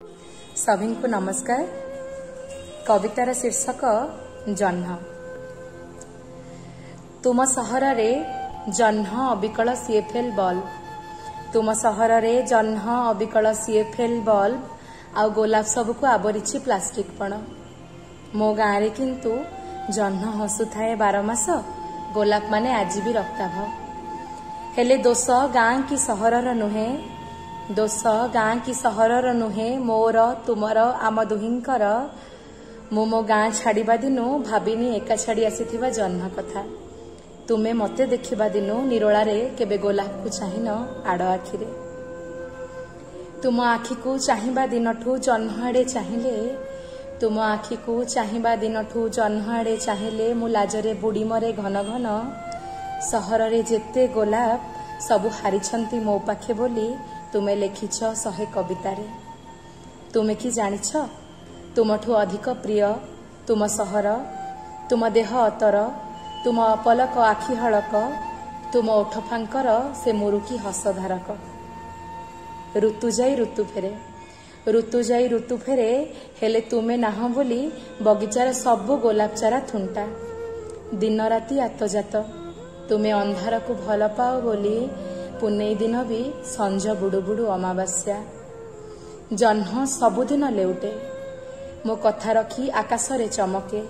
ସଭିଙ୍କୁ ନମସ୍କାର। କବିତାର ଶୀର୍ଷକ ଜହ୍ନ। ତୁମ ସହରରେ ଜହ୍ନ ଅବିକଳ ସିଏଫଏଲ୍ ବଲ୍ବ, ତୁମ ସହରରେ ଜହ୍ନ ଅବିକଳ ସିଏଫଏଲ୍ ବଲ୍ବ, ଆଉ ଗୋଲାପ ସବୁକୁ ଆବରିଛି ପ୍ଲାଷ୍ଟିକ ପଣ। ମୋ ଗାଁରେ କିନ୍ତୁ ଜହ୍ନ ହସୁଥାଏ 12 ମାସ, ଗୋଲାପ ମାନେ ଆଜି ବି ରକ୍ତାଭ। ହେଲେ ଦୋଷ ଗାଁ କି ସହରର ନୁହେଁ, ଦୋଷ ଗାଁ କି ସହରର ନୁହେଁ, ମୋର, ତୁମର, ଆମ ଦୁହିଁଙ୍କର। ମୁଁ ମୋ ଗାଁ ଛାଡ଼ିବା ଦିନୁ ଭାବିନି ଏକା ଛାଡ଼ି ଆସିଥିବା ଜହ୍ନ କଥା। ତୁମେ ମତେ ଦେଖିବା ଦିନୁ ନିରୋଳାରେ କେବେ ଗୋଲାପକୁ ଚାହିଁନ ଆଡ଼ ଆଖିରେ। ତୁମ ଆଖିକୁ ଚାହିଁବା ଦିନଠୁ ଜହ୍ନ ଆଡ଼େ ଚାହିଁଲେ, ତୁମ ଆଖିକୁ ଚାହିଁବା ଦିନଠୁ ଜହ୍ନ ଆଡ଼େ ଚାହିଁଲେ ମୁଁ ଲାଜରେ ବୁଡ଼ି ମରେ ଘନ ଘନ। ସହରରେ ଯେତେ ଗୋଲାପ ସବୁ ହାରିଛନ୍ତି ମୋ ପାଖେ ବୋଲି ତୁମେ ଲେଖିଛ 100 କବିତାରେ। ତୁମେ କି ଜାଣିଛ ତୁମଠୁ ଅଧିକ ପ୍ରିୟ ତୁମ ସହର, ତୁମ ଦେହ ଅତର, ତୁମ ଅପଲକ ଆଖି ହଳକ, ତୁମ ଓଠ ଫାଙ୍କର ସେ ମୁରୁକି ହସ ଧାରକ। ଋତୁ ଯାଇ ଋତୁ ଫେରେ, ଋତୁ ଯାଇ ଋତୁ ଫେରେ, ହେଲେ ତୁମେ ନାହଁ ବୋଲି ବଗିଚାର ସବୁ ଗୋଲାପ ଚାରା ଥୁଣ୍ଟା। ଦିନ ରାତି ଆତଯାତ। ତୁମେ ଅନ୍ଧାରକୁ ଭଲ ପାଅ ବୋଲି ପୁନେଇ ଦିନ ବି ସଞ୍ଜ ବୁଡୁ ବୁଡୁ ଅମାବାସ୍ୟା। ଜହ୍ନ ସବୁଦିନ ଲେଉଟେ, ମୋ କଥା ରଖି ଆକାଶରେ ଚମକେ,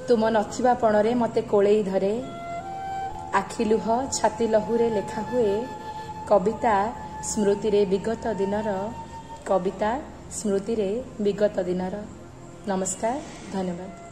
ତୁମ ନଥିବା ପଣରେ ମତେ କୋଳେଇ ଧରେ। ଆଖି ଲୁହ ଛାତି ଲହୁରେ ଲେଖା ହୁଏ କବିତା ସ୍ମୃତିରେ ବିଗତ ଦିନର, କବିତା ସ୍ମୃତିରେ ବିଗତ ଦିନର। ନମସ୍କାର, ଧନ୍ୟବାଦ।